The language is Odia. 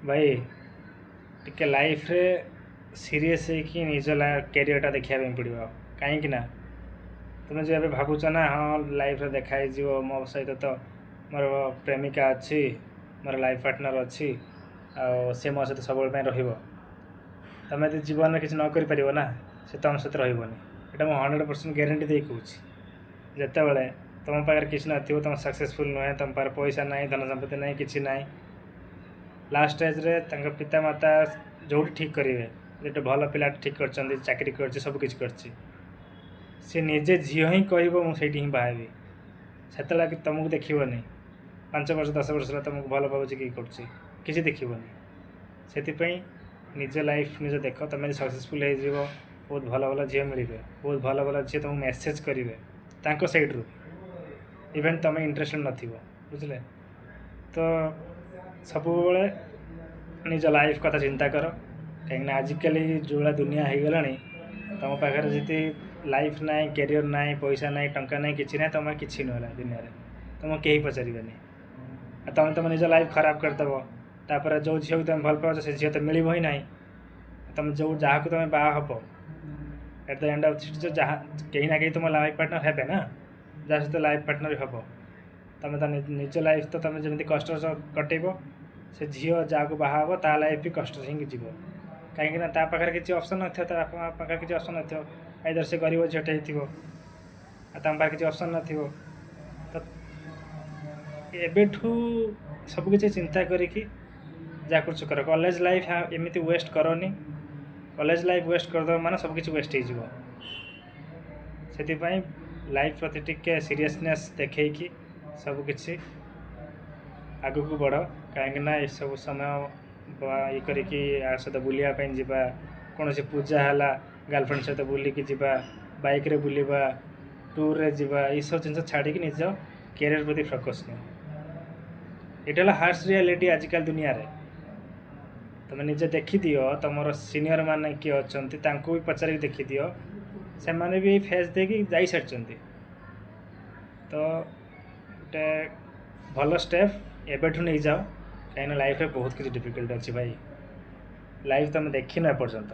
ଭାଇ, ଟିକେ ଲାଇଫ୍ରେ ସିରିୟସ୍ ହେଇକି ନିଜ କ୍ୟାରିୟରଟା ଦେଖିବା ପାଇଁ ପଡ଼ିବ। କାହିଁକି ନା ତୁମେ ଯେଉଁ ଏବେ ଭାବୁଛ ନା, ହଁ, ଲାଇଫ୍ରେ ଦେଖା ହେଇଯିବ, ମୋ ସହିତ ତ ମୋର ପ୍ରେମିକା ଅଛି, ମୋର ଲାଇଫ୍ ପାର୍ଟନର୍ ଅଛି ଆଉ ସେ ମୋ ସହିତ ସବୁବେଳେ ପାଇଁ ରହିବ। ତୁମେ ଯଦି ଜୀବନରେ କିଛି ନ କରିପାରିବ ନା, ସେ ତୁମ ସହିତ ରହିବନି। ଏଇଟା ମୁଁ 100% ଗ୍ୟାରେଣ୍ଟି ଦେଇ କହୁଛି। ଯେତେବେଳେ ତୁମ ପାଖରେ କିଛି ନଥିବ, ତୁମେ ସକ୍ସେସଫୁଲ୍ ନୁହେଁ, ତୁମ ପାଖରେ ପଇସା ନାହିଁ, ଧନ ସମ୍ପତ୍ତି ନାହିଁ, କିଛି ନାହିଁ, ଲାଷ୍ଟ ଷ୍ଟେଜ୍ରେ ତାଙ୍କ ପିତାମାତା ଯେଉଁଠି ଠିକ୍ କରିବେ, ଗୋଟେ ଭଲ ପିଲାଟେ ଠିକ୍ କରିଛନ୍ତି, ଚାକିରି କରିଛି, ସବୁ କିଛି କରିଛି, ସେ ନିଜେ ଝିଅ ହିଁ କହିବ, ମୁଁ ସେଇଠି ହିଁ ବାହା ହେବି। ସେତେବେଳେ ତୁମକୁ ଦେଖିବନି, 5 ବର୍ଷ 10 ବର୍ଷ ହେଲା ତୁମକୁ ଭଲ ପାଉଛି କି କରୁଛି, କିଛି ଦେଖିବନି। ସେଥିପାଇଁ ନିଜ ଲାଇଫ୍ ନିଜ ଦେଖ। ତୁମେ ଯଦି ସକ୍ସେସଫୁଲ୍ ହେଇଯିବ, ବହୁତ ଭଲ ଭଲ ଝିଅ ମିଳିବେ, ବହୁତ ଭଲ ଭଲ ଝିଅ ତୁମକୁ ମେସେଜ୍ କରିବେ ତାଙ୍କ ସାଇଡ଼୍ରୁ, ଇଭେନ୍ ତୁମେ ଇଣ୍ଟରେଷ୍ଟେଡ଼ ନଥିବ, ବୁଝିଲେ ତ? ସବୁବେଳେ ନିଜ ଲାଇଫ୍ କଥା ଚିନ୍ତା କର, କାହିଁକିନା ଆଜିକାଲି ଯେଉଁ ଭଳିଆ ଦୁନିଆ ହେଇଗଲାଣି, ତୁମ ପାଖରେ ଯଦି ଲାଇଫ୍ ନାହିଁ, କ୍ୟାରିୟର୍ ନାହିଁ, ପଇସା ନାହିଁ, ଟଙ୍କା ନାହିଁ, କିଛି ନାହିଁ, ତୁମେ କିଛି ନୁହେଁ ଦୁନିଆରେ, ତୁମକୁ କେହି ପଚାରିବେନି। ଆଉ ତୁମେ ତୁମ ନିଜ ଲାଇଫ୍ ଖରାପ କରିଦେବ। ତାପରେ ଯେଉଁ ଝିଅକୁ ତୁମେ ଭଲ ପାଉଛ, ସେ ଝିଅ ତ ମିଳିବ ହିଁ ନାହିଁ। ତୁମେ ଯେଉଁ ଯାହାକୁ ତୁମେ ବାହା ହେବ, ଏଟ୍ the end of ଯାହା କେହି ନା କେହି ତୁମ ଲାଇଫ୍ ପାର୍ଟନର୍ ହେବେ ନା, ଯାହା ସହିତ ଲାଇଫ୍ ପାର୍ଟନର୍ ହେବ, ତୁମେ ତ ନିଜ ଲାଇଫ୍ ତ ତୁମେ ଯେମିତି କଷ୍ଟ କଟେଇବ, ସେ ଝିଅ ଯାହାକୁ ବାହା ହେବ ତା ଲାଇଫ୍ ବି କଷ୍ଟରେ ହିଁ ଯିବ। କାହିଁକିନା ତା ପାଖରେ କିଛି ଅପସନ୍ ନଥିବ, ତା ବାପା ମା ପାଖରେ କିଛି ଅପସନ୍ ନଥିବ। ଆଇଦର ସେ ଗରିବ ଝିଅଟେ ହେଇଥିବ ଆଉ ତାଙ୍କ ପାଖରେ କିଛି ଅପସନ୍ ନଥିବ। ତ ଏବେଠୁ ସବୁକିଛି ଚିନ୍ତା କରିକି ଯାହା କରୁଛ କର। କଲେଜ ଲାଇଫ୍ ଏମିତି ୱେଷ୍ଟ କରନି। କଲେଜ ଲାଇଫ୍ ୱେଷ୍ଟ କରିଦେବ ମାନେ ସବୁକିଛି ୱେଷ୍ଟ ହେଇଯିବ। ସେଥିପାଇଁ ଲାଇଫ୍ ପ୍ରତି ଟିକେ ସିରିୟସନେସ୍ ଦେଖେଇକି ସବୁକିଛି ଆଗକୁ ବଢ଼। କାହିଁକିନା ଏସବୁ ସମୟ ଇଏ କରିକି ଆ ସହିତ ବୁଲିବା ପାଇଁ ଯିବା, କୌଣସି ପୂଜା ହେଲା ଗାର୍ଲଫ୍ରେଣ୍ଡ ସହିତ ବୁଲିକି ଯିବା, ବାଇକ୍ରେ ବୁଲିବା, ଟୁର୍ରେ ଯିବା, ଏଇସବୁ ଜିନିଷ ଛାଡ଼ିକି ନିଜ କ୍ୟାରିୟର ପ୍ରତି ଫୋକସ୍ ନିଅ। ଏଇଟା ହେଲା ହାର୍ସ ରିଆଲିଟି ଆଜିକାଲି ଦୁନିଆରେ। ତୁମେ ନିଜେ ଦେଖିଦିଅ, ତୁମର ସିନିୟର ମାନେ କିଏ ଅଛନ୍ତି, ତାଙ୍କୁ ବି ପଚାରିକି ଦେଖିଦିଅ, ସେମାନେ ବି ଫେସ୍ ଦେଇକି ଯାଇସାରିଛନ୍ତି। ତ ଗୋଟେ ଭଲ ଷ୍ଟେପ୍ ଏବେଠୁ ନେଇଯାଅ, କାହିଁକିନା ଲାଇଫ୍ରେ ବହୁତ କିଛି ଡିଫିକଲ୍ଟ ଅଛି ଭାଇ। ଲାଇଫ୍ ତୁମେ ଦେଖିନ ଏପର୍ଯ୍ୟନ୍ତ।